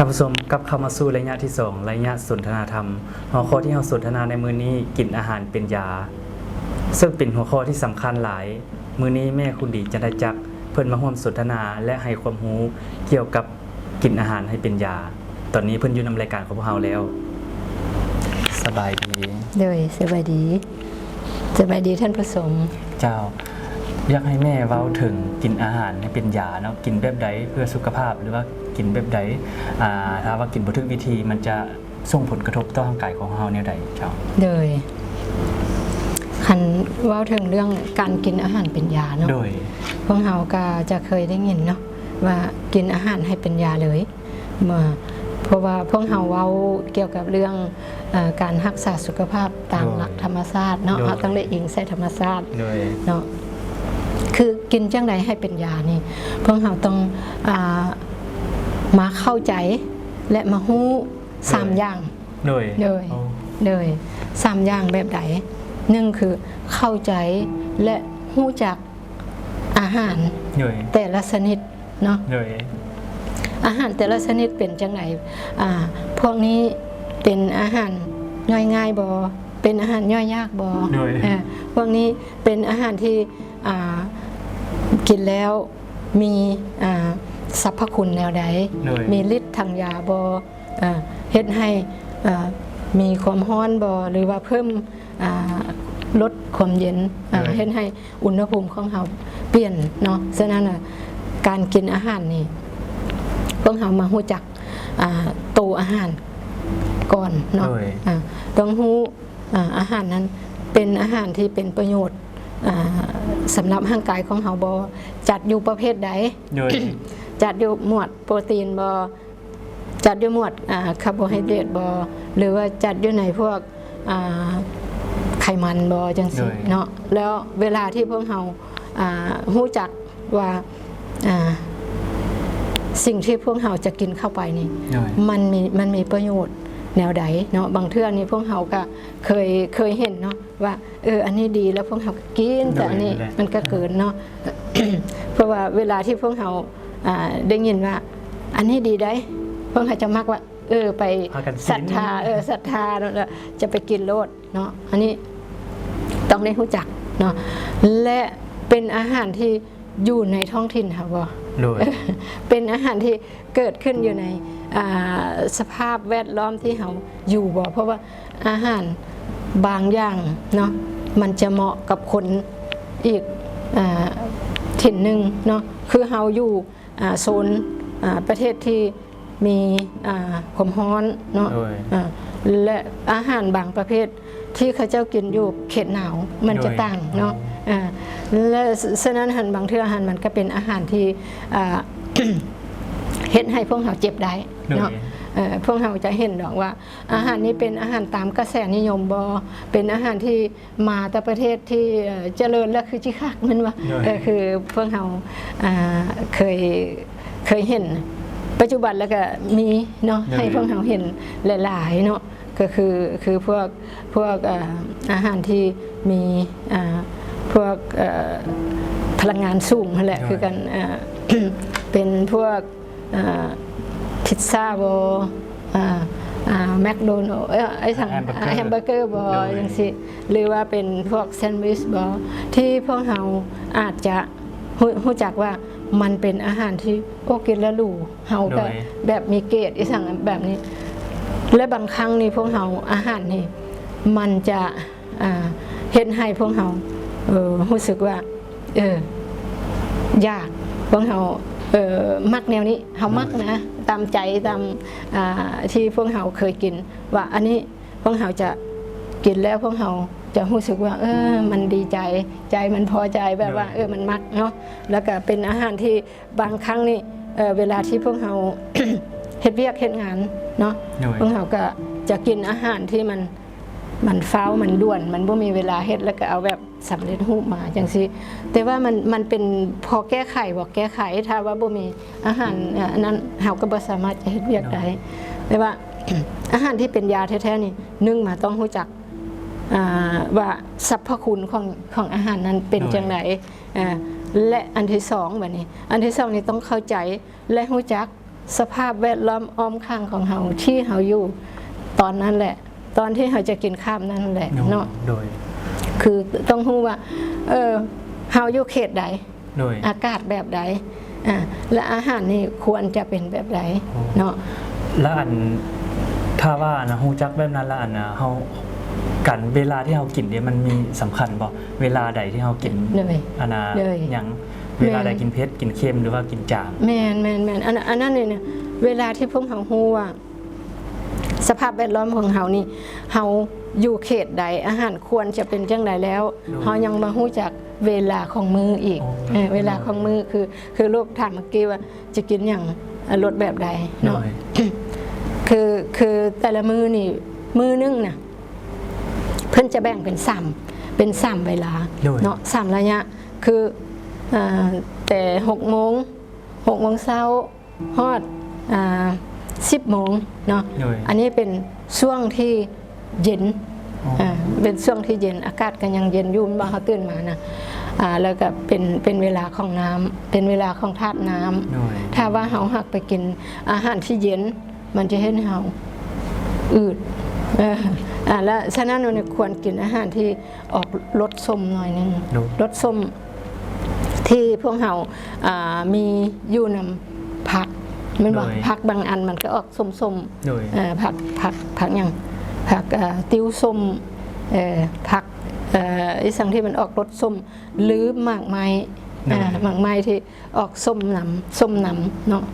ທ່ານຜູ້ຊົມ ກັບເຂົ້າມາສູ່ໄລຍະທີສອງ ໄລຍະສົນທະນາທຳ. ຫົວຂໍ້ທີ່ເຮົາສົນທະນາໃນມື້ນີ້ ກິນອາຫານເປັນຢາ ເຊິ່ງເປັນຫົວຂໍ້ທີ່ສຳຄັນຫຼາຍ. ມື້ນີ້ແມ່ຄຸນດີ ຈັນທະຈັກ ເພິ່ນມາຮ່ວມສົນທະນາ ແລະ ໃຫ້ຄວາມຮູ້ກ່ຽວກັບກິນອາຫານໃຫ້ເປັນຢາ. ຕອນນີ້ເພິ່ນຢູ່ນຳລາຍການຂອງພວກເຮົາແລ້ວ. ສະບາຍດີ. ໂດຍ ສະບາຍດີ. ສະບາຍດີທ່ານຜູ້ຊົມ. ເຈົ້າ. ຢາກໃຫ້ແມ່ເວົ້າເຖິງກິນອາຫານໃຫ້ເປັນຢາເນາະ, ກິນແບບໃດເພື່ອສຸຂະພາບ ຫຼືວ່າກິນແບບໃດ ອ່າ ຖ້າວ່າກິນບໍ່ຖືກວິທີ ມັນຈະສົ່ງຜົນກະທົບຕໍ່ຮ່າງກາຍຂອງເຮົາແນວໃດເຈົ້າ? ໂດຍ ຄັນເວົ້າເຖິງເລື່ອງການກິນອາຫານເປັນຢາເນາະ, ໂດຍ ພວກເຮົາກໍຈະເຄີຍໄດ້ຍິນເນາະ ວ່າກິນອາຫານໃຫ້ເປັນຢາເລີຍ. ເມື່ອ ເພາະວ່າພວກເຮົາເວົ້າກ່ຽວກັບເລື່ອງ ເອີ ການຮັກສາສຸຂະພາບຕາມ ໂດຍ ຫຼັກທຳມະຊາດເນາະ, ໂດຍ ເຮົາຕ້ອງໄດ້ອີງໃສ່ທຳມະຊາດ ໂດຍ ເນາະ. ຄືກິນຈັ່ງໃດໃຫ້ເປັນຢານີ້ ພວກເຮົາຕ້ອງ ອ່າ ມາເຂົ້າໃຈ ແລະ ມາຮູ້ ໂດຍ ສາມຢ່າງ ໂດຍ ໂດຍ ໂອ້ ໂດຍ ສາມຢ່າງແບບໃດ? ໜຶ່ງ ຄືເຂົ້າໃຈ ແລະ ຮູ້ຈັກອາຫານ ໂດຍ ແຕ່ລະຊະນິດເນາະ, ໂດຍ ອາຫານແຕ່ລະຊະນິດເປັນຈັ່ງໃດ? ອ່າ ພວກນີ້ເປັນອາຫານຍ່ອຍງ່າຍບໍ່? ເປັນອາຫານຍ່ອຍຍາກບໍ່? ໂດຍ ເອີ ພວກນີ້ເປັນອາຫານທີ່ ອ່າ ກິນແລ້ວມີ ອ່າ ສັບພະຄຸນແນວໃດ? ໂດຍ ມີລິດທາງຢາບໍ່? ເອີ ເຮັດໃຫ້ ເອີ ມີຄວາມຮ້ອນບໍ່ ຫຼືວ່າເພີ່ມ ອ່າ ລົດຄວາມເຢັນ ເອີ ໂດຍ ເຮັດໃຫ້ອຸນຫະພູມຂອງເຮົາປ່ຽນເນາະ. ສະນັ້ນ ການກິນອາຫານນີ້ ພວກເຮົາມາຮູ້ຈັກ ອ່າ ໂຕອາຫານກ່ອນເນາະ, ໂດຍ ອ່າ ຕ້ອງຮູ້ ອ່າ ອາຫານນັ້ນເປັນອາຫານທີ່ເປັນປະໂຫຍດ ອ່າ ສຳລັບຮ່າງກາຍຂອງເຮົາບໍ່? ຈັດຢູ່ປະເພດໃດ? ໂດຍ ຈັດຢູ່ໝວດໂປຣຕີນບໍ່? ຈັດຢູ່ໝວດ ອ່າ ຄາໂບໄຮເດຣດບໍ່ ຫຼືວ່າຈັດຢູ່ໃນພວກ ອ່າ ໄຂມັນບໍ່ ຈັ່ງຊີ້ ໂດຍ ເນາະ. ແລ້ວເວລາທີ່ພວກເຮົາ ອ່າ ຮູ້ຈັກວ່າ ອ່າ ສິ່ງທີ່ພວກເຮົາຈະກິນເຂົ້າໄປນີ້ ໂດຍ ມັນມີ ມັນມີປະໂຫຍດແນວໃດເນາະ. ບາງເທື່ອນີ້ພວກເຮົາກະເຄີຍ ເຄີຍເຫັນເນາະ ວ່າ ເອີ ອັນນີ້ດີ ແລ້ວພວກເຮົາກໍກິນ, ໂດຍ ແຕ່ອັນນີ້ ນັ້ນແຫຼະ ມັນກໍເກີນເນາະ. ເພາະວ່າເວລາທີ່ພວກເຮົາ ອ່າ ໄດ້ຍິນວ່າ ອັນນີ້ດີໃດ໋ ພວກເຮົາຈະມັກວ່າ ເອີ ໄປ ພາກັນກິນ ສັດທາ ເອີ ສັດທາເນາະ ແລ້ວຈະໄປກິນໂລດເນາະ. ອັນນີ້ຕ້ອງໄດ້ຮູ້ຈັກເນາະ ແລະ ເປັນອາຫານທີ່ຢູ່ໃນທ້ອງຖິ່ນເຮົາບໍ່? ໂດຍ ເປັນອາຫານທີ່ ເກີດຂຶ້ນຢູ່ໃນ ອ່າ ສະພາບແວດລ້ອມທີ່ເຮົາຢູ່ບໍ່? ເພາະວ່າອາຫານບາງຢ່າງເນາະ ມັນຈະເໝາະກັບຄົນອີກ ອ່າ ຖິ່ນໜຶ່ງເນາະ. ຄືເຮົາຢູ່ ອ່າ ໂຊນ ອ່າ ປະເທດທີ່ມີ ອ່າ ຄວາມຮ້ອນເນາະ ໂດຍ ອ່າ ແລະ ອາຫານບາງປະເພດ ທີ່ເຂົາເຈົ້າກິນຢູ່ເຂດໜາວ ມັນຈະ ໂດຍ ຕ່າງເນາະ ໂດຍ ອ່າ ແລະ ສະນັ້ນຫັ້ນ ບາງເທື່ອຫັ້ນ ມັນກໍເປັນອາຫານທີ່ ອ່າ ເຮັດໃຫ້ພວກເຮົາເຈັບໄດ້ເນາະ ໂດຍ ເອີ ພວກເຮົາຈະເຫັນດອກວ່າ ອາຫານນີ້ເປັນອາຫານຕາມກະແສນິຍົມບໍ່ ເປັນອາຫານທີ່ມາແຕ່ປະເທດທີ່ ເອີ ຈະເລີນແລ້ວຄືຊິຄັກ ແມ່ນບໍ່ ໂດຍ ເອີ ຄືພວກເຮົາ ອ່າ ເຄີຍ ເຄີຍເຫັນ ປັດຈຸບັນແລ້ວກໍມີເນາະ ໂດຍ ໃຫ້ພວກເຮົາເຫັນຫຼາຍໆເນາະ ກໍຄື ຄືພວກ ພວກ ເອີ ອາຫານທີ່ມີ ອ່າ ພວກ ເອີ ພະລັງງານສູງຫັ້ນແຫຼະ ໂດຍ ຄືກັນ ເອີ ເປັນພວກ ເອີ ພິດຊາບໍ່ ເອີ ແມັກໂດນັລ ເອີ ໄອ້ສັງ ແຮມເບີເກີ ແຮມເບີເກີບໍ່ ໂດຍ ຈັ່ງຊີ້ ຫຼືວ່າເປັນພວກແຊນວິດບໍ່ ທີ່ພວກເຮົາອາດຈະ ຮູ້ ຮູ້ຈັກວ່າມັນເປັນອາຫານທີ່ ໂອ້ ກິນແລ້ວຫຼູ ເຮົາກໍ ໂດຍ ແບບມີເກດອີ່ສັງແບບນີ້ ແລະ ບາງຄັ້ງນີ້ພວກເຮົາ ອາຫານນີ້ມັນຈະ ອ່າ ເຮັດໃຫ້ພວກເຮົາ ເອີ ຮູ້ສຶກວ່າ ເອີ ຢາກ ພວກເຮົາ ເອີ ມັກແນວນີ້ ເຮົາມັກນະ ໂດຍ ຕາມໃຈ ຕາມ ອ່າ ທີ່ພວກເຮົາເຄີຍກິນ ວ່າອັນນີ້ ພວກເຮົາຈະກິນແລ້ວ ພວກເຮົາຈະຮູ້ສຶກວ່າ ເອີ ມັນດີໃຈ ໃຈມັນພໍໃຈ ແບບວ່າ ໂດຍ ເອີ ມັນມັກເນາະ ແລ້ວກະເປັນອາຫານທີ່ບາງຄັ້ງນີ້ ເອີ ເວລາທີ່ພວກເຮົາເຮັດວຽກເຮັດງານເນາະ ໂດຍ ພວກເຮົາກະຈະກິນອາຫານທີ່ມັນ ມັນຟ້າວ ມັນດ່ວນ ມັນບໍ່ມີເວລາເຮັດ ແລ້ວກະເອົາແບບສຳເລັດຮູບມາຈັ່ງຊີ້ ແຕ່ວ່າມັນ ມັນເປັນພໍແກ້ໄຂບໍ່ ແກ້ໄຂ ຖ້າວ່າບໍ່ມີ ອາຫານ ເອີ ອັນນັ້ນ ເຮົາກໍບໍ່ສາມາດຈະເຮັດວຽກໄດ້ ໂດຍ ແຕ່ວ່າ ອາຫານທີ່ເປັນຢາແທ້ໆນີ້ ໜຶ່ງມາຕ້ອງຮູ້ຈັກ ອ່າ ວ່າສັບພະຄຸນຂອງ ຂອງອາຫານນັ້ນເປັນ ໂດຍ ຈັ່ງໃດ ອ່າ ແລະ ອັນທີສອງ ບາດນີ້ ອັນທີສອງນີ້ຕ້ອງເຂົ້າໃຈ ແລະ ຮູ້ຈັກ ສະພາບແວດລ້ອມອ້ອມຂ້າງຂອງເຮົາ ທີ່ເຮົາຢູ່ຕອນນັ້ນແຫຼະ ຕອນທີ່ເຮົາຈະກິນຂ້າມນັ້ນແຫຼະ ໂດຍ ເນາະ ໂດຍ ຄືຕ້ອງຮູ້ວ່າ ເອີ ເຮົາຢູ່ເຂດໃດ ໂດຍ ອາກາດແບບໃດ ອາ ແລະ ອາຫານນີ້ຄວນຈະເປັນແບບໃດ ໂອ້ ເນາະ ແລ້ວອັນ ຖ້າວ່າອັນ ຮູ້ຈັກແບບນັ້ນ ແລ້ວອັນ ເຮົາ ການເວລາທີ່ເຮົາກິນເດ ມັນມີສຳຄັນບໍ່? ເວລາໃດທີ່ເຮົາກິນ ໂດຍ ອັນນະ ໂດຍ ຫຍັງ ເວລາໃດ ແມ່ນ ກິນເຜັດ ກິນເຄັມ ຫຼືວ່າກິນຈາງ? ແມ່ນໆໆ ອັນ ອັນນັ້ນນີ້ນະ ເວລາທີ່ພວກເຮົາຮູ້ວ່າ ສະພາບແວດລ້ອມຂອງເຮົານີ້ ເຮົາຢູ່ເຂດໃດ ອາຫານຄວນຈະເປັນຈັ່ງໃດແລ້ວ ໂດຍ ເຮົາຍັງມາຮູ້ຈັກເວລາຂອງມື້ອີກ ໂອ້ ເອີ ເວລາຂອງມື້ ໂດຍ ຄື ຄືລູກຖາມເມື່ອກີ້ວ່າຈະກິນຫຍັງ ລົດແບບໃດເນາະ ໂດຍ ຄື ຄືແຕ່ລະມື້ນີ້ ມື້ໜຶ່ງນະ ເພິ່ນຈະແບ່ງເປັນສາມ ເປັນສາມເວລາ ໂດຍ ເນາະ ສາມໄລຍະ ຄື ເອີ ແຕ່ຫົກໂມງ ຫົກໂມງເຊົ້າ ຮອດ ອ່າ ສິບໂມງເນາະ ໂດຍ ອັນນີ້ເປັນຊ່ວງທີ່ເຢັນ ອໍ ເປັນຊ່ວງທີ່ເຢັນ ອາກາດກໍຍັງເຢັນຢູ່ ແມ່ນບໍ່ ເຮົາຕື່ນມານະ ອ່າ ແລ້ວກໍເປັນ ເປັນເວລາຂອງນ້ຳ ເປັນເວລາຂອງທາດນ້ຳ ໂດຍ ຖ້າວ່າເຮົາຫາກໄປກິນອາຫານທີ່ເຢັນ ມັນຈະເຮັດໃຫ້ເຮົາອືດ ເອີ ອ່າ ແລະ ສະນັ້ນ ຄວນກິນອາຫານທີ່ ອອກລົດສົ້ມໜ້ອຍໜຶ່ງ ໂດຍ ລົດສົ້ມທີ່ພວກເຮົາ ອ່າ ມີຢູ່ນຳຜັກ ແມ່ນບໍ່? ໂດຍ ຜັກບາງອັນມັນກໍອອກສົ້ມໆ ໂດຍ ເອີ ຜັກ ຜັກ ຜັກຫຍັງ? ຜັກ ເອີ ຕິວສົ້ມ ເອີ ຜັກ ເອີ ອີ່ຫຍັງທີ່ມັນອອກລົດສົ້ມ ຫຼື ໝາກໄມ້ ໂດຍ ເອີ ໝາກໄມ້ທີ່ ອອກສົ້ມນຳ ສົ້ມນຳເນາະ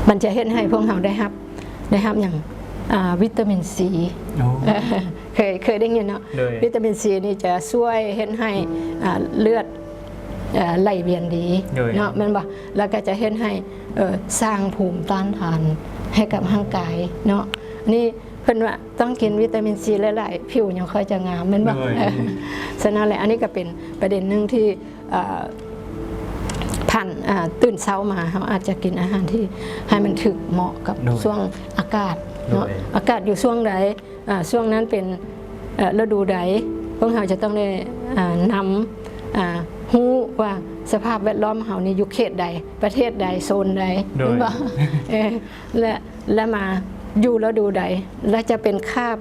ມັນຈະເຮັດໃຫ້ພວກເຮົາໄດ້ຮັບ ໄດ້ຮັບຫຍັງ? ອ່າ ວິຕາມິນຊີ ໂອ້ ເຄີຍ ເຄີຍໄດ້ຍິນເນາະ ໂດຍ ວິຕາມິນຊີນີ້ຈະຊ່ວຍເຮັດໃຫ້ ອ່າ ເລືອດ ເອີ ໄຫຼວຽນດີ ໂດຍ ເນາະ ແມ່ນບໍ່? ແລ້ວກໍຈະເຮັດໃຫ້ ເອີ ສ້າງພູມຕ້ານທານໃຫ້ກັບຮ່າງກາຍເນາະ ນີ້ ເພິ່ນວ່າຕ້ອງກິນວິຕາມິນຊີຫຼາຍໆ ຜິວຫຍັງຄ່ອຍຈະງາມ ແມ່ນບໍ່? ໂດຍ ເອີ ສະນັ້ນແຫຼະ ອັນນີ້ກໍເປັນປະເດັນໜຶ່ງທີ່ ເອີ ຜ່ານ ເອີ ຕື່ນເຊົ້າມາ ເຮົາອາດຈະກິນອາຫານທີ່ໃຫ້ມັນຖືກເໝາະກັບ ໂດຍ ຊ່ວງອາກາດເນາະ ໂດຍ ອາກາດຢູ່ຊ່ວງໃດ ເອີ ຊ່ວງນັ້ນເປັນ ເອີ ລະດູໃດ ພວກເຮົາຈະຕ້ອງໄດ້ ເອີ ນຳ ເອີ ຮູ້ວ່າສະພາບແວດລ້ອມເຮົານີ້ຢູ່ເຂດໃດ ປະເທດໃດ ໂຊນໃດ ໂດຍ ແມ່ນບໍ່? ເອີ ແລະ ແລະມາຢູ່ລະດູໃດ ແລະຈະເປັນຄາບ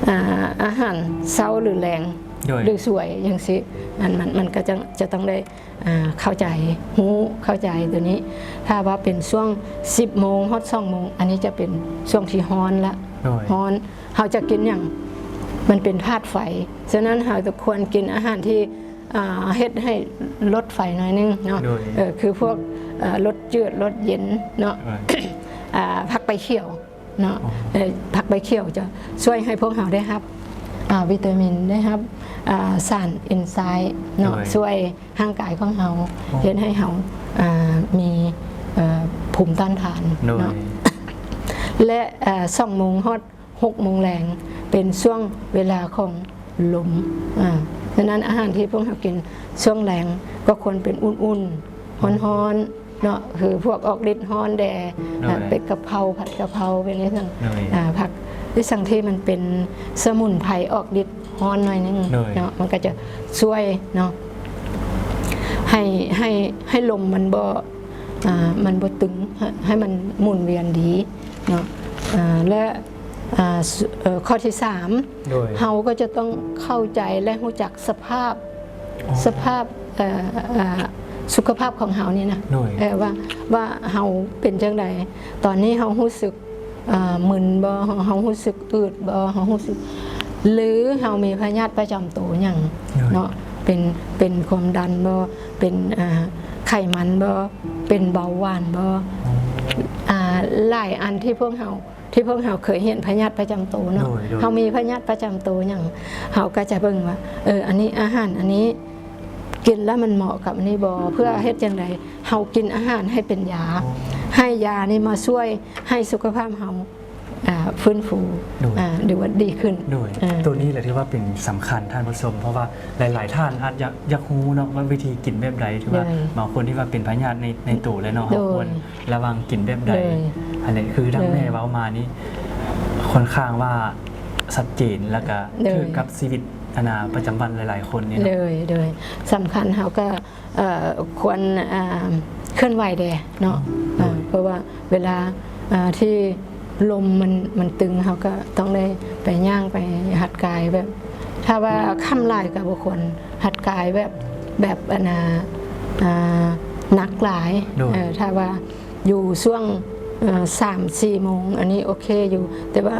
ອ່າ ອາຫານເຊົ້າ ຫຼື ແລງ ໂດຍ ຫຼື ສວຍ ຈັ່ງຊີ້ ມັນ ມັນ ມັນກໍຈະ ຈະຕ້ອງໄດ້ ອ່າ ເຂົ້າໃຈ ຮູ້ເຂົ້າໃຈໂຕນີ້ ຖ້າວ່າເປັນຊ່ວງສິບໂມງຮອດສອງໂມງ ອັນນີ້ຈະເປັນຊ່ວງທີ່ຮ້ອນລະ ໂດຍ ຮ້ອນ ເຮົາຈະກິນຫຍັງ? ມັນເປັນທາດໄຟ ສະນັ້ນເຮົາຈະຄວນກິນອາຫານທີ່ ອ່າ ເຮັດໃຫ້ລົດໄຟໜ້ອຍໜຶ່ງເນາະ ໂດຍ ເອີ ຄືພວກ ເອີ ລົດຈືດ ລົດເຢັນເນາະ ໂດຍ ອ່າ ຜັກໃບຂຽວເນາະ ອໍ ເອີ ຜັກໃບຂຽວຈະຊ່ວຍໃຫ້ພວກເຮົາໄດ້ຮັບ ອ່າ ວິຕາມິນ ໄດ້ຮັບ ອ່າ ສານເອັນໄຊເນາະ ໂດຍ ຊ່ວຍຮ່າງກາຍຂອງເຮົາ ອໍ ເຮັດໃຫ້ເຮົາ ອ່າ ມີ ເອີ ພູມຕ້ານທານ ໂດຍ ເນາະ ແລະ ເອີ ສອງໂມງຮອດ ຫົກໂມງແລງ ເປັນຊ່ວງເວລາຂອງລົມ ອາ ສະນັ້ນອາຫານທີ່ພວກເຮົາກິນຊ່ວງແລງກໍຄວນເປັນອຸ່ນໆ ຮ້ອນໆ ເນາະ ຄືພວກອອກລິດຮ້ອນແດ່ ໂດຍ ອາ ເປັດກະເພົາ ຜັດກະເພົາ ເປັນຈັ່ງຊັ້ນ ໂດຍ ອາ ຜັກອີ່ຫຍັງທີ່ມັນເປັນສະໝຸນໄພອອກລິດຮ້ອນໜ້ອຍໜຶ່ງ ໂດຍ ເນາະ ມັນກໍຈະຊ່ວຍເນາະ ໃຫ້ ໃຫ້ ໃຫ້ລົມມັນບໍ່ ອາ ມັນບໍ່ຕຶງ ໃຫ້ ໃຫ້ມັນໝູນວຽນດີເນາະ ອາ ແລະ ອາ ເອີ ຂໍ້ທີສາມ ໂດຍ ເຮົາກໍຈະຕ້ອງເຂົ້າໃຈ ແລະ ຮູ້ຈັກສະພາບ ອໍ ສະພາບ ເອີ ເອີ ສຸຂະພາບຂອງເຮົານີ້ນະ ໂດຍ ເອີ ວ່າ ວ່າເຮົາເປັນຈັ່ງໃດ ຕອນນີ້ເຮົາຮູ້ສຶກ ເອີ ມຶນບໍ່ ເຮົາ ເຮົາຮູ້ສຶກອືດບໍ່ ເຮົາຮູ້ສຶກ ຫຼື ເຮົາມີພະຍາດປະຈຳໂຕຫຍັງ ໂດຍ ເນາະ ເປັນ ເປັນຄວາມດັນບໍ່ ເປັນ ອາ ໄຂມັນບໍ່ ເປັນເບົາຫວານບໍ່ ອໍ ອາ ຫຼາຍອັນທີ່ພວກເຮົາ ທີ່ພວກເຮົາເຄີຍເຫັນພະຍາດປະຈຳໂຕເນາະ ໂດຍ ໂດຍ ເຮົາມີພະຍາດປະຈຳໂຕຫຍັງ ເຮົາກໍຈະເບິ່ງວ່າ ເອີ ອັນນີ້ອາຫານອັນນີ້ກິນແລ້ວມັນເໝາະກັບອັນນີ້ບໍ່ ເພື່ອເຮັດຈັ່ງໃດເຮົາກິນອາຫານໃຫ້ເປັນຢາ ອໍ ໃຫ້ຢານີ້ມາຊ່ວຍໃຫ້ສຸຂະພາບເຮົາ ອາ ຟື້ນຟູ ໂດຍ ອາ ຫຼືວ່າດີຂຶ້ນ ໂດຍ ອາ ໂຕນີ້ແຫຼະຖືວ່າເປັນສຳຄັນທ່ານຜູ້ຊົມ ເພາະວ່າຫຼາຍໆທ່ານອາດຢາກ ຢາກຮູ້ເນາະວ່າວິທີກິນແບບໃດ ຖືວ່າ ໂດຍ ບາງຄົນທີ່ວ່າເປັນພະຍາດໃນ ໃນໂຕແລ້ວເນາະ ໂດຍ ເຮົາຄວນລະວັງກິນແບບໃດ ໂດຍ ອັນນີ້ຄືດັ່ງ ໂດຍ ແມ່ເວົ້າມານີ້ ຄ່ອນຂ້າງວ່າຊັດເຈນ ແລ້ວກະ ໂດຍ ຖືກກັບຊີວິດ ອັນນາ ປະຈຳວັນຫຼາຍໆຄົນນີ້ເນາະ ໂດຍ ໂດຍ ສຳຄັນເຮົາກະ ເອີ ຄວນ ເອີ ເຄື່ອນໄຫວແດ່ເນາະ ໂດຍ ເອີ ເພາະວ່າເວລາ ອ່າ ທີ່ລົມມັນ ມັນຕຶງ ເຮົາກໍຕ້ອງໄດ້ໄປຍ່າງ ໄປຫັດກາຍແບບ ຖ້າວ່າຄ່ຳຫຼາຍກໍບໍ່ຄວນຫັດກາຍແບບ ແບບ ອັນນ່າ ອ່າ ໜັກຫຼາຍ. ໂດຍ ເອີ ຖ້າວ່າຢູ່ຊ່ວງ ເອີ ສາມສີ່ໂມງ ອັນນີ້ໂອເຄຢູ່ ແຕ່ວ່າ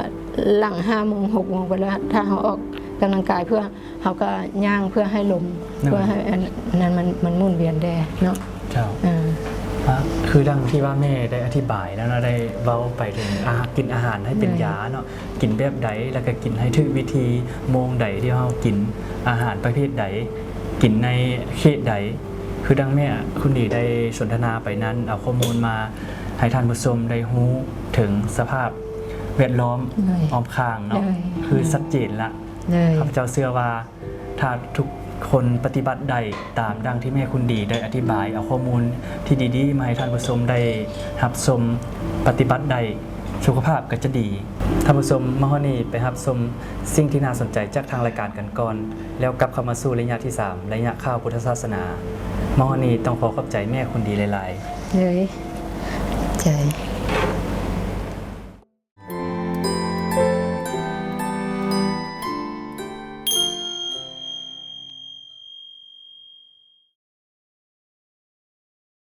ຫຼັງຫ້າໂມງ ຫົກໂມງໄປແລ້ວ ຖ້າເຮົາອອກກຳລັງກາຍເພື່ອ ເຮົາກໍຍ່າງເພື່ອໃຫ້ລົມ ໂດຍ ເພື່ອໃຫ້ອັນ ອັນນັ້ນມັນ ມັນໝູນວຽນແດ່ເນາະ. ເຈົ້າ ເອີ ອ່າ ຄືດັ່ງທີ່ວ່າແມ່ໄດ້ອະທິບາຍແລ້ວເນາະ ໄດ້ເວົ້າໄປເຖິງອາ ກິນອາຫານໃຫ້ເປັນ ໂດຍ ຢາເນາະ ກິນແບບໃດ ແລ້ວກໍກິນໃຫ້ຖືກວິທີ ໂມງໃດທີ່ເຮົາກິນ ອາຫານປະເພດໃດ ກິນໃນເຂດໃດ ຄືດັ່ງແມ່ຄຸນດີໄດ້ສົນທະນາໄປນັ້ນ ເອົາຂໍ້ມູນມາໃຫ້ທ່ານຜູ້ຊົມໄດ້ຮູ້ເຖິງສະພາບແວດລ້ອມ ໂດຍ ອ້ອມຂ້າງເນາະ ໂດຍ ຄືຊັດເຈນລະ. ໂດຍ ຂ້າພະເຈົ້າເຊື່ອວ່າ ຖ້າທຸກຄົນປະຕິບັດໄດ້ຕາມດັ່ງທີ່ແມ່ຄຸນດີໄດ້ອະທິບາຍ ເອົາຂໍ້ມູນທີ່ດີໆມາໃຫ້ທ່ານຜູ້ຊົມໄດ້ຮັບຊົມ ປະຕິບັດໄດ້ ສຸຂະພາບກໍຈະດີ. ທ່ານຜູ້ຊົມ ມາຮອດນີ້ໄປຮັບຊົມສິ່ງທີ່ໜ້າສົນໃຈຈາກທາງລາຍການກັນກ່ອນ ແລ້ວກັບເຂົ້າມາສູ່ໄລຍະທີສາມ ໄລຍະຂ່າວພຸດທະສາສະໜາ. ມາຮອດນີ້ຕ້ອງຂໍຂອບໃຈແມ່ຄຸນດີຫຼາຍໆ. ໂດຍ ໃຈ.